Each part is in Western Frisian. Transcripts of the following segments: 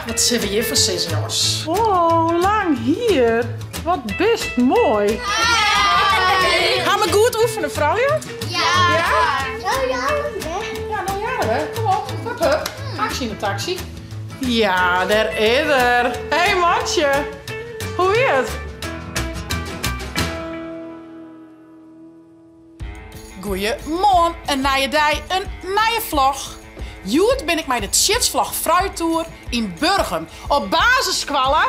wat sille we hjirfoar sizze, jonges? Oh, lang hier. Wat bist moai. Ha we goed oefene, froulju? Ja. Ja? Ja, Ja, no ja, hè. Kom op. Hup, hup. Taxi in de taxi. Ja, daar is er. Hey, matsje. Hoe is het? Goeiemoarn, in nije dei, in nije vlog. Hjoed bin ik mei de Tsjitsvlog Fruittour yn Burgum op basisskoalle.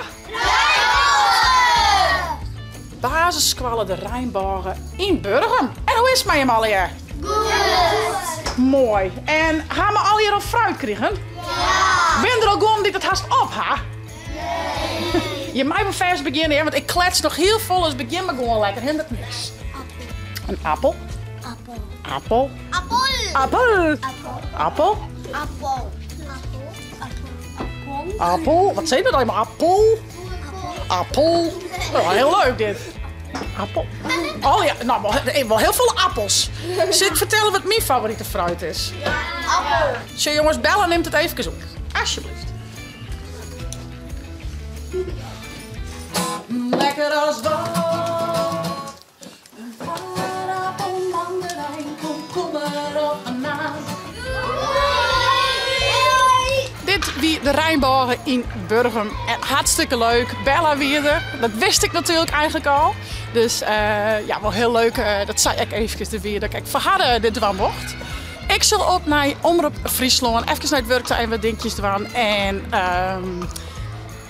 Basisskoalle De Reinbôge yn Burgum. En hoe is it mei jim allegear? Goed. Moai. En ha we allegear al fruit krigen? Ja. Bin der al guon dy't it hast op ha? Nee. Je mei wol fêst begjinne, hear, want ik klets noch hiel folle, dus begjin mar gewoan lekker, hindert niks. Appel. In appel. Appel. Appel. Appel. Appel. Appel. Appel. Appel. Appel. Appel. Wat zei dat allemaal? Appel. Appel. Appel. Oh, heel leuk dit. Appel. Oh ja, nou, wel heel veel appels. Zal ik vertellen wat mijn favoriete fruit is? Ja. Appel. Zo jongens, Bella neemt het even op. Alsjeblieft. Lekker als wat. Een aardappel, mandarijn, komkommer of banaan. Dit wie de Reinbôge yn Burgum. En hartstikke leuk. Bella wie der. Dat wist ik natuurlijk eigenlijk al. Dus ja, wel heel leuk. Dat zei ik even de wie dat ik foar har dit dwaan mocht. Ik sil op nei Omrop Fryslân. Even nei it wurk ta en wat dinkjes dwaan. En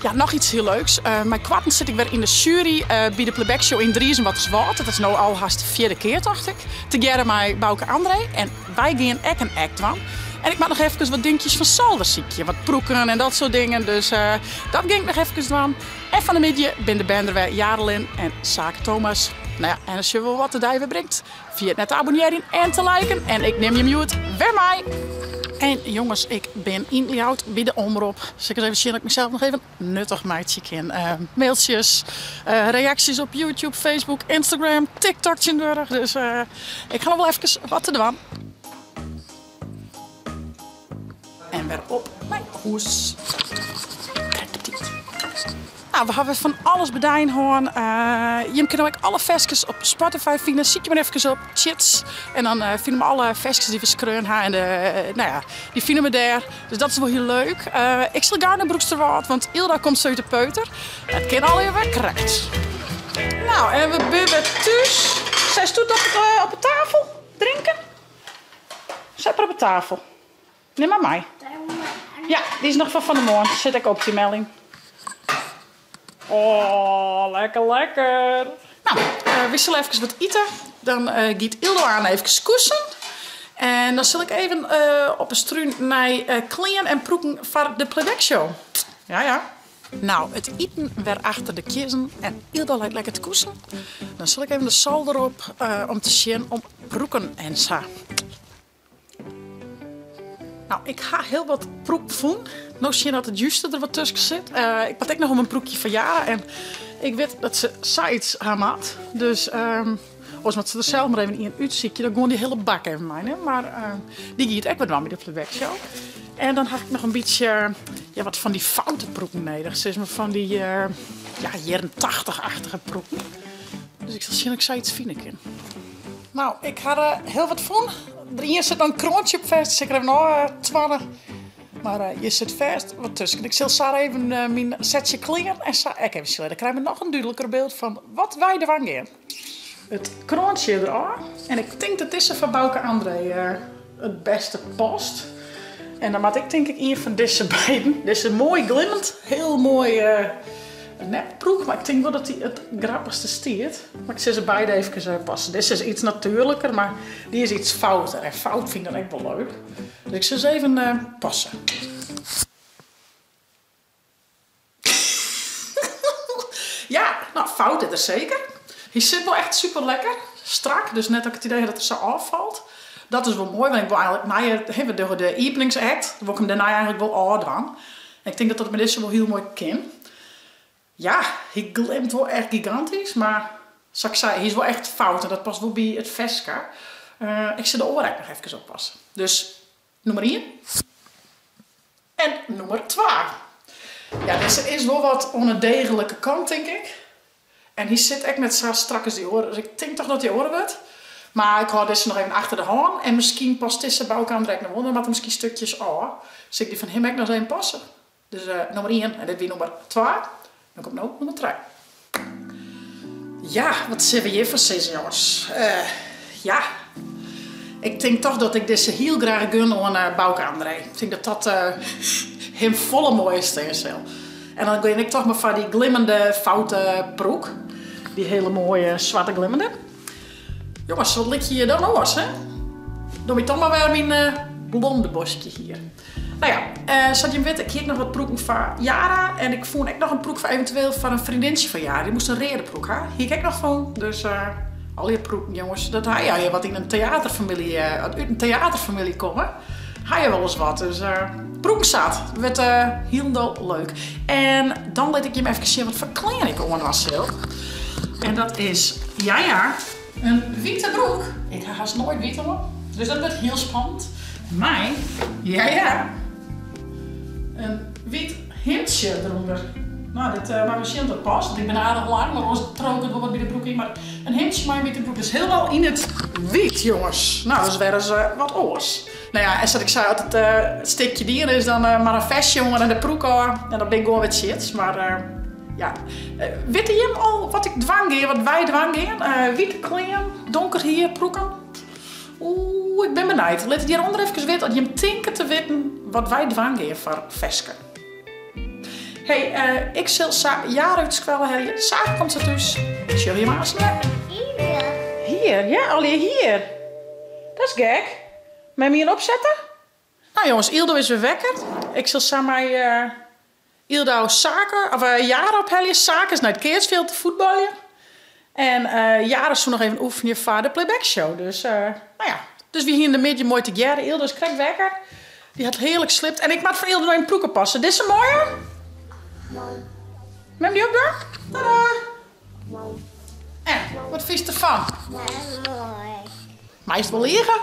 ja, noch iets heel leuks. Mei koarten sit ik wer yn de sjuery by de playbackshow yn Driezum-Wâlterswâld. Dat is no al hast de fjirde kear, tocht ik. Tegearre mei Bouke André. En wy gean ek in act dwaan. En ik moat noch efkes wat dinkjes fan Salder sykje. Wat proeken en dat soart dingen. Dus dat gean ik noch efkes dwaan. En fan 'e middei bin de bern der wer, Jarelin en Sake Thomas. Nou ja, en dan sjogge we wol wat de dei wer bringt. Ferjit net te abonnearjen en te liken. En ik nim jim hjoed wer mei. En jonges, ik bin yn Ljouwert by de Omrop. Sil ik ris even sjen dat ik mysels noch even nuttich meitsje kin. Mailtsjes, reaksjes op YouTube, Facebook, Instagram, TikTok tsjintwurdich. Dus ik ha noch wol efkes wat te dwaan. En wer op nei hûs. Krekt op tiid. Nou, we hawwe fan alles bedein hân. Jim kinne ek alle ferskes op Spotify fine. Sykje mar efkes op Tsjits. En dan fine we alle ferskes dy't we skreaun ha. En de, nou ja, dy fine we dêr. Dus dat is wol hiel leuk. Ik sil gau nei Broeksterwâld, want Ilda komt sa út de peuter. It kin allegear wer krekt. Nou, en we binne wer thús. Seist it op de tafel drinken? Set mar op de tafel. Nim mar mei. Ja, dy is noch fan fan 'e moarn. Sit ek op dy melding. Oh, lekker, lekker. Nou, wy sille efkes wat ite. Dan giet Ildo aan efkes koesen. En dan sil ik even op 'e strún nei klean en proeken foar de playbackshow. Ja, ja. Nou, it iten wer achter de kiezzen en Ildo leit lekker te koesen. Dan sil ik even de solder op om te sjen om proeken en sa. Nou, ik ha hiel wat proeken fûn. No sjen oft it juste der wat tusken sit. Ik moat ek noch om in proekje foar Jara en ik wit dat se sayts ha moat. Dus oars moat se der sels mar even ien útsykje. Dan gewoan dy hiele bak even meinimme. Mar dy giet ek wat dwaan by de playbackshow. En dan ha ik noch in bytsje, ja, wat fan dy foute proeken nedich. Sis mar fan dy, ja, jierren tachtich-achtige proeken. Dus ik sil sjen oft ik sayts fine kin. Nou, ik ha hiel wat fûn. Der ien sit noch in kroantsje op fêst, sil ik der even ôf twanne. Mar hjir sit fêst wat tusken. Ik sil sa even myn setsje klean en sa ek even sjen. Dan krije we noch in dúdliker byld fan wat wy dwaan gean. It kroantsje derôf. En ik tink dat dizze foar Bouke André it bêste past. En dan moat ik tink ik ien fan dizze beiden. Dizze moai glimmend, hiel moai nepproek. Mar ik tink wol dat dy it grappichste stiet. Mar ik sil se beide efkes passen. Dizze is iets natuerliker, mar dy is iets fouter. En fout fyn ik dan ek wol leuk. Dus ik sil se even passen. Ja, no fout is er seker. Hy sit wol echt super lekker, strak, dus net dat ik it idee ha dat er sa ôffalt. Dat is wol moai, want ik wol eigentlik nije, hè, we dogge de iepeningsact, dan wol ik him dêrnei eigentlik wol ôfdwaan. En ik tink dat dat mei dizze wol hiel moai kin. Ja, hy glimt wol echt gigantysk, mar sa't ik sei, hy is wol echt fout en dat past wol by it ferske. Ik sil de oare ek noch efkes oppasse. Dus nûmer ien en nûmer twa. Ja, dizze is wol wat oan 'e deeglike kant, tink ik. En hy sit ek net sa strak as dy oare, dus ik tink toch dat dy oare wurdt. Mar ik hâld dizze noch even achter de hân en miskien past dizze Bauke André ek noch wol, dan moat er miskien stukjes ôf. Sil ik dy fan him ek noch ris even passe. Dus nûmer ien en dit wie nûmer twa. Dan komt no nûmer trije. Ja, wat sille we hjirfan sizze jonges? Ja, ik tink toch dat ik dizze hiel graach gun oan Bauke André. Ik tink dat dat him folle moaier stean sil. En dan gean ik toch mar foar dy glimmende foute broek. Dy hiele moaie swarte glimmende. Jonges, wat likje je dan oars, hè? Doch my toch mar wer myn blonde boskje hier. Nou ja, sa't jim witte, ik hie ek noch wat proeken foar Yara. En ik fûn ek noch in proek foar eventueel foar in freondintsje fan Yara. Dy moast in reade proek ha. Hie ik ek noch fûn. Dus allegear proeken, jonges. Dat ha je wat yn in teaterfamylje, út in teaterfamylje komme. Ha je wolris wat. Dus proeken sat. Wurdt hielendal leuk. En dan lit ik jim efkes sjen wat foar klean ik oan sil. En dat is, ja ja, in wite broek. Ik ha hast noait wyt oan. Dus dat wurdt hiel spannend. Mei, ja ja, in wyt himdsje derûnder. No, dit moatte we sjen oft dat past, want ik bin aardich lang, mar oars trook it wol wat by de broek yn. Mar in himdsje mei in wite broek is hielendal yn it wyt, jonges. No, dat is wer ris wat oars. No ja, en sa't ik sei, as it stikje dien is, dan mar in festje oan en de broek ôf. En dan bin ik gewoan wer tsjits. Mar ja, witte jim al wat ik dwaan gean, wat wy dwaan gean? Wite klean, donker hier, broeken. Oeh, ik bin benijd. Lit it hjirûnder efkes witte as jim tinke te witten wat wy dwaan gean foar ferske. Hey, ik sil sa Jara út skoalle helje. Sa komt se thús. Ik sjoch jim aanst wer. Hier, ja, allegear hier. Dat is gek. Mei my in opsette? Nou jongens, Yldo is wer wekker. Ik sil sa mei Yldo Sake, of Jara ophelje. Sake is nei it keatsfjild te fuotbaljen. En Jara soe noch even oefenje foar de playback show. Dus nou ja, dus wy hiene de middei moai tegearre. Yldo is krekt wekker. Dy hat hearlik sliept. En ik moat foar Yldo noch even proeken passe. Dizze moaie? Mem dy op dan? Tada! En, wat fynst derfan? Moai. Meist wol liege?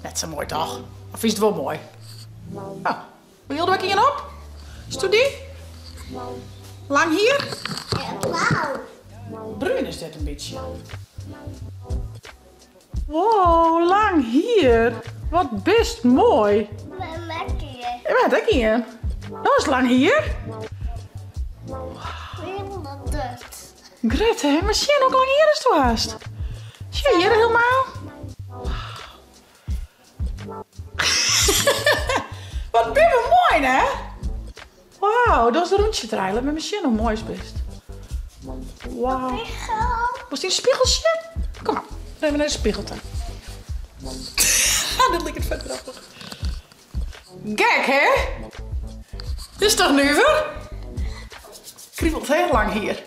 Net sa moai toch? Of fynst it wol moai? Oh, wol Yldo ek ien op? Stu dy? Lang hier? Blau. Brún is dit in bytsje. Wow, lang hier. Wat bist moai. Ik ben ek ien. Dat is lang hier. Grut hè, mar sjen hoe lang hier is do hast. Sjen hjir helemaal. Wat bin we moai hè? Wauw, dat is de rûntsje draaien. Lit my sjen hoe moai bist. Wauw. Moatst yn de spiegel sjen? Kom mar, even nei de spiegel ta. Dit liket fet grappich. Gek hè? Dit is toch nuver? Kriebelt hè, lang hier.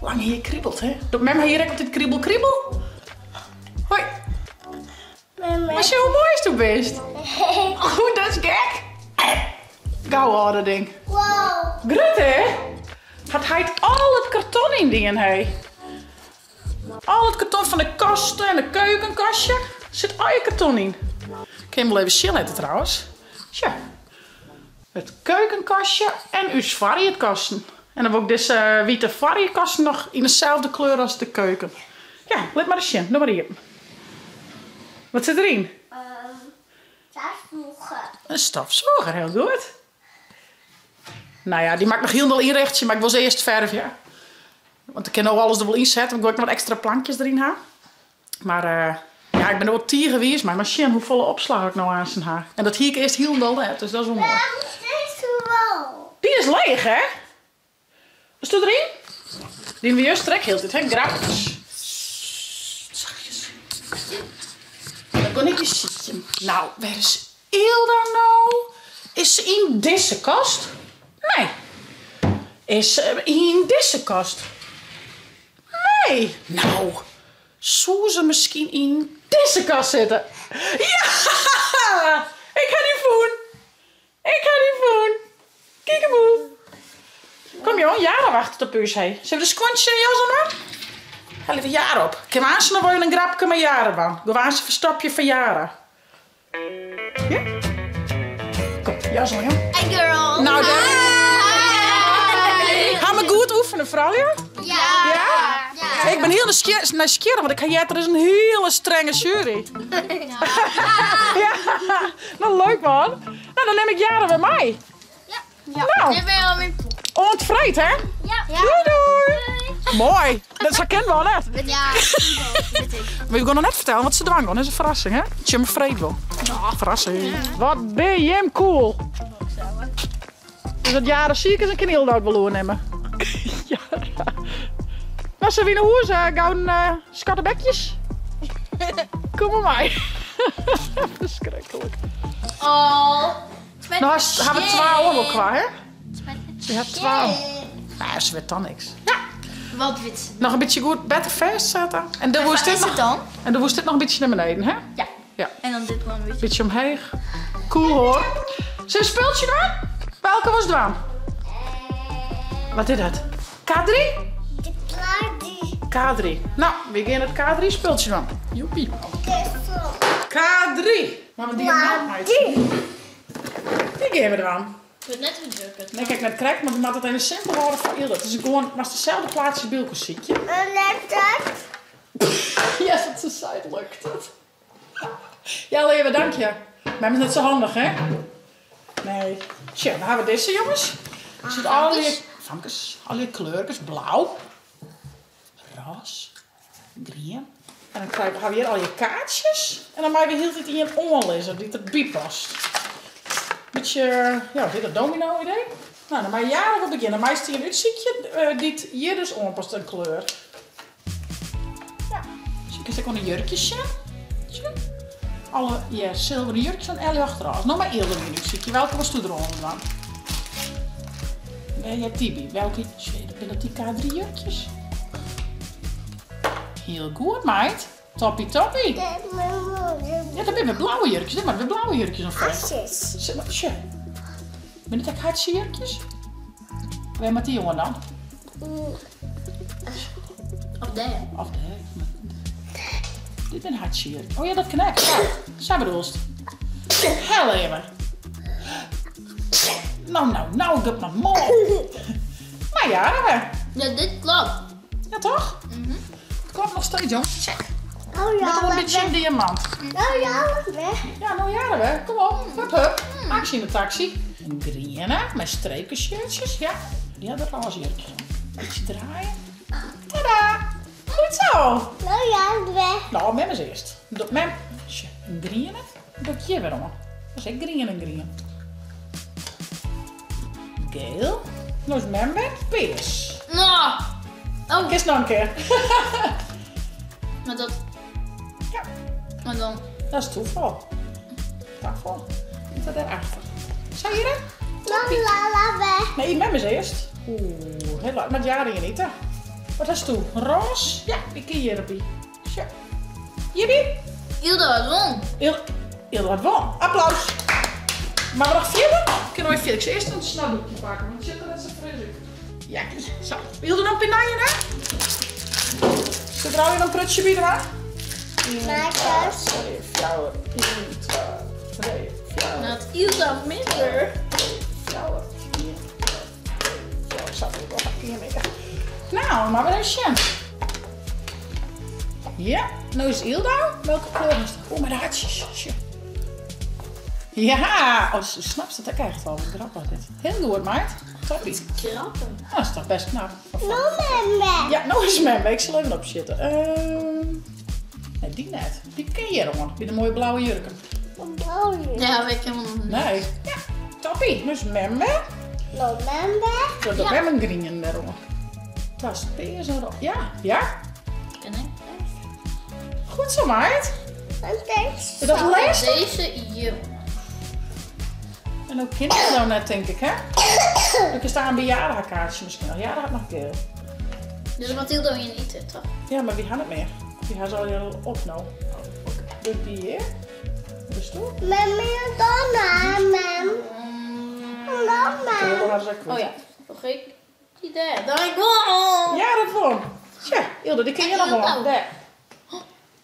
Lang hier kriebelt hè. Docht mem hier ek altyd kriebel kriebel? Hoi. Mar sjoch hoe moai do bist. Oh, dat is gek. Gau ôf dat ding. Wow. Grut hè? Hat heit al it karton yn dien hè? Al it karton fan de kasten en de keukenkastje sit al je karton yn. Kin wol even sjen litte trouwens. Sjoch. It keukenkastje en ús foarriedkasten. En dan wol ik dizze wite foarriedkasten noch yn dezelfde kleur as de keuken. Ja, lit mar ris sjen. Doch mar iepen. Wat sit deryn? Stofsûger. In stofsûger, hiel goed. Nou ja, dy moat ik noch hielendal ynrichtsje, mar ik wol se earst fervje. Want ik kin no alles der wol ynsette, want ik wol ek noch wat ekstra plankjes deryn ha. Mar ja, ik bin der wol tige wiis mei. Mar sjen hoefolle opslach ik no aansten ha. En dat hie ik earst hielendal net, dus dat is wol moai. Dy is leech, hè? Wat stiet deryn? Dy wie juster ek hieltyd, hè? Grapkes. Zachtjes. Dan gon ik je sykjen. Nou, wêr is Ylda no? Is se yn dizze kast? Nee. Is se yn dizze kast? Nee. Nou, soe se miskien yn dizze kast sitte? Ja! Ik ha dy fûn! Ik ha dy fûn! Kiekeboe! Kom jong, Jara wachtet op ús, hé. Sille we de skuontsjes en de jas oan dwaan? Helje we Jara op. Kinne we aanst noch wol even in grapke mei Jara dwaan? Gean we aanst in ferstopje foar Jara. Ja? Kom, jas oan, jong. Hey girl. Nou, Ha we goed oefene, froulju? Ja. Ja? Ik bin hiel nijsgjirrich, want ik ha heard der is in hiele strenge sjuery. Ja. No, leuk man. No, dan nim ik Jara wer mei. Ja. No. Oant freed, hè? Ja. Doei doei. Moai. Dat sa ken we al net. Ja. Maar we gaan noch net fertellen wat se dwaan gaan. Dat is in ferrassing, hè? Tsjin freed wol. Ferrassing. Wat bin jim cool. Dus dat Jara siik is, dan kin Hilda it wol oernimme. Jara. Nou, se wie nei hûs, gouden skattebekjes. Kom mar mei. Ferskriklik. Oh. No ha we twa oan elkoar, hè? Se hat twa. Nou, se wit dan niks. Ja. Wat wit ze? Noch in bytsje goed better fêstsette. En dan woest dit is het noch, dan? En dan woest dit noch in bytsje nei beneden, hè? Ja. Ja. En dan dit gewoon een beetje. Bytsje omheech. Cool hoor. Sille we in spultsje dwaan? Welke wolst dwaan? Wat is dat? K3? De K3. K3. Nou, we gean it K3 spultsje dwaan. Joepie. K3. Mar we dy nou meitsje. Dy gean we dwaan. Ik wit net hoe druk het. Nee, kijk net krekt, mar we moatte it even simpel hâlde foar Ilda. It is gewoan, moatst deselde plaatsjes by elkoar sykje. Lukt het? Ja, dat se seit, lukt it. Ja, leave, dank je. Mem is net sa handich, hè? Nee. Tsja, dan ha we dizze, jonges. Der sit allegear famkes, allegear kleurkes. Blau, rôs, grien. En dan krije we, ha we hjir allegear kaartsjes. En dan meie we hieltyd ien oanlizze dy't derby past. Bytsje, ja, wat is dat, domino-idee? No, dan mei Jara wol begjinne. Meist ien útsykje dy't hjir dus oanpast, in kleur. Ja, dus kinst ek oan de jurkjes sjen. Sjoch. Allegear silveren jurkjes en ljochtrôze. No mei Ilda ien útsykje. Welke wolst der oan dwaan? Wêr heart dy by? Welke, sjoch, binne dat dy K3 jurkjes? Hiel goed, meid. Toppie, toppie. Ja, dat binne wer blauwe jurkjes. Dit moatte wer blauwe jurkjes oan fêst. Sjoch. Binne it ek hartsje jurkjes? Wêr moat dy oan dan? Of dêr. Of dêr. Dit binne hartsje jurkjes. Oh ja, dat kin ek. Sa, sa bedoelst. Hel even. No, no, no, dat mar moai. Nou ja, dan wer. Ja, dit klopt. Ja, toch? Het klopt nog steeds, jong. Check. Oh Met ja, al een beetje een diamant. Nou ja, weg. Ja, nou ja, hè. Kom op. Hup, hup. Actie in de taxi. Een griene met strepenshirtjes. Ja, die hadden roze jurkjes aan. Beetje draaien. Tada! Goed zo. Nou ja, weg. Nou, mem is eerst. Doe mem. Tje, een griene. Doe ik hier weer om. Dat is ook grien en grien. Geel. Nou is mem weer peers. Nou. Oh. Kist nog een keer. Maar dat... Ja. Maar dan... Dat is toeval. Toeval. Zit dat daarachter? Zou je dat? Nou, la, la, weg. Nee, mem is eerst. Oeh, heel leuk. Met jaren hier niet, hè? Wat is toe? Roze? Ja, ik ken hierbij. Zo. Jippie. Ilda had won. Ilda had won. Applaus. Maar we nog verder? Kunnen we even verder? Ik zal eerst een sneldoekje pakken, want het zit er net zo fris uit. Ja, zo. Wil je dan pinaien, hè? Zit er alweer een prutje bij, hè? Maakers. 2, 4, 1, 2, 3, 4. Nou, het Ilda minder. 4, 1, 2, 4. Zo, ik wil hier mee. Nou, maar weer even zien. Ja, nou is Ilda. Welke kleur is het? Oh, maar de hartjes. Tje. Ja, oh, ze snapt het ook echt wel. Wat grappig dit. Heel goed, meid. Toppie. Grappig. Nou, dat is toch best knap. Of Nou, memme. Ja, nou is memme. Ik zal even opzitten. Nee, die net. Die ken je, Ron. Met de mooie blauwe jurken. Blauwe. Ja, weet ik helemaal nog niet. Nee. Ja, toppie. Nou is memme. Nou, memme. Dat is ook een grien daarom. Dat is peers en roze. Ja, ja. Ken ik. Goed zo, meid. En deze. Dat leest Deze hier. En ook kinderen nou net, denk ik, hè? Ik is daar een bejaardenkaartje misschien al. Ja, dat had nog geel. Dus Mathilde wil je niet, hè, toch? Ja, maar wie had het meer? Die had al heel op nou. Oké, doe ik die hier? Dus toe. Memme, dan, mem. Dan, mem. Oh ja, nog ik. Die daar. Daar ik won. Ja, dat won. Tja, Ilde, die ken je nog wel. Daar.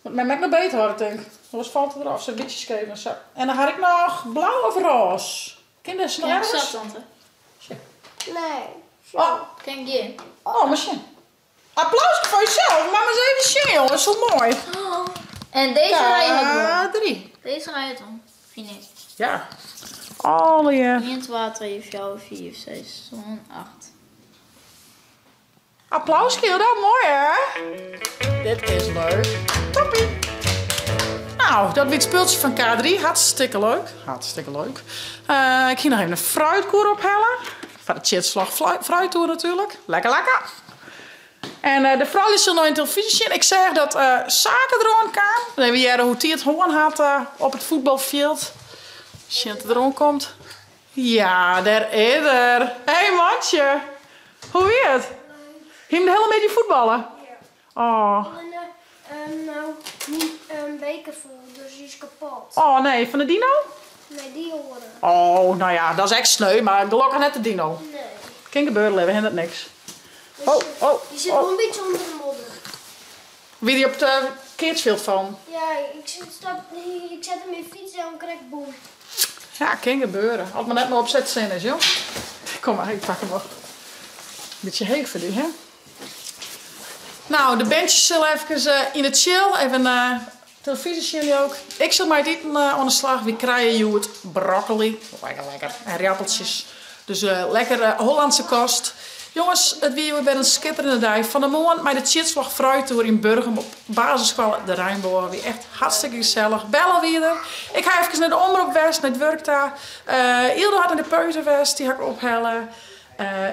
Want mijn mek nog beter hoor, denk ik. Anders valt het eraf, ze een beetje scheef en zo. En dan had ik nog blauw of roze. Kinderen, is het nog Ja, ergens? zat, tante. Sjen. Nee. Oh. Kin gjin. Oh, mar sjen. Applaus foar jezelf. Mar ris even sjen, jongens. Hoe moai. En deze rij het om. K3. Deze rij het om, vind ik. Ja. Allegear. 1, 2, 3, 4, 5, 6, 7, 8. Applaus, Gilda. Mooi, hè? Dit is leuk. Toppie. Nou, dat wie it spultsje fan K3. Hartstikke leuk. Hartstikke leuk. Ik hie noch even in fruitkoer ophelle. Foar de Tsjitsvlog fruittoer natuerlik. Lekker, lekker. En de froulju sille no yn telefyzje sjen. Ik seach dat Sake deroan kaam. Dan even hearre hoe't dy it hân hat op it fuotbalfjild. Sjen oft er deroan komt. Ja, dêr is er. Hey mantsje. Hoe wie it? Hie him de hiele middei fuotballe? Ja. Oh. Allinne no myn beker fol, dus dy is kapot. Oh nee, fan de dino? Nee, dy oare. Oh, no ja, dat is ek sneu, mar gelokkich net de dino. Nee. Kin gebeure, leave, hinderet niks. Oh, oh, Dy sit oh. wol in bytsje ûnder de modder. Wie dy op it keatsfjild fallen? Ja, ik stap, ik sette myn fyts en krekt boem. Ja, kin gebeure. As it mar net mei opsetsin is, joh. Kom mar, ik pak him op. Bytsje heech foar dy, hè? Nou, de berntsjes sille efkes yn de chill. Even telefyzje sjen jullie ook. Ik sil mei it iten oan de slach. Wy krije hjoed broccoli. Lekker, lekker. En riappeltsjes. Dus lekker Hollandse kost. Jonges, it wie hjoed wer in skitterende dei. Fan 'e moarn mei de Tsjitsvlog Fruittoer yn Burgum op basisskoalle De Reinbôge. Wie echt hartstikke gesellich. Bella wie der. Ik ha efkes nei de omrop west, nei it wurk ta. Yldo hat nei de peuter west, dy ha ik ophelle.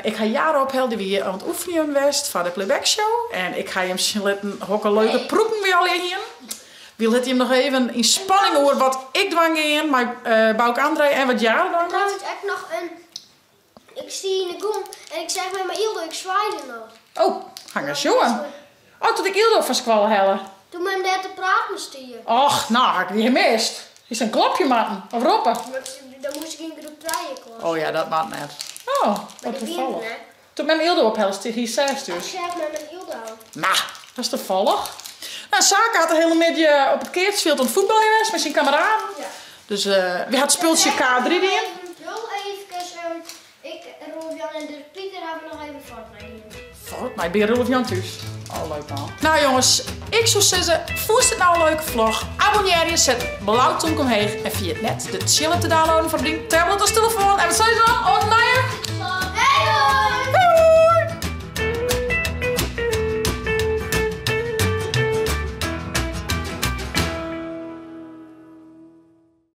Ik ha Jara ophelle, dy wie oan it oefenjen west foar de playbackshow. En ik ha jim sjen litten hokker leuke proeken wy allegear hienen. Wy litte jim noch even yn spanning oer wat ik dwaan gean mei Bauke André en wat Jara dwaan giet. Trouwens ek noch in, ik stie yn de gong en ik seach mei Yldo, ik swaaide noch. Oh, hang ris sjoen. Oh, doe't ik Yldo fan skoalle helle. Doe't mem dêr te praten stie. Och, no ha ik dy mist. Hiest in klopje moatten, of roppe. Dan moast ik yn groep trije klas. Oh ja, dat moat net. Oh, wat Maar dat wie toevallig. net. Toen mem Yldo ophelle stie, hie seis dus. Ik seach mem en Yldo. Nou, dat is toevallig. Nou, Sake hat de hiele middei op it keatsfjild oan it fuotbaljen west mei syn kameraden. Ja. Dus wy ha it spultsje K3 dien. Hiel eefkes, ik, Rolf Jan en Dirk Pieter hawwe noch even Fortnite dien. Fortnite by Rolf Jan thús. Oh, leuk man. Nou jongens, ik soe sizze, fûnst it no in leuke vlog? Abonnearje, set blau tomke omheech en ferjit net de chiller te downloaden foar dyn tablet of telefoan. En wat sizze we dan? Oant nije!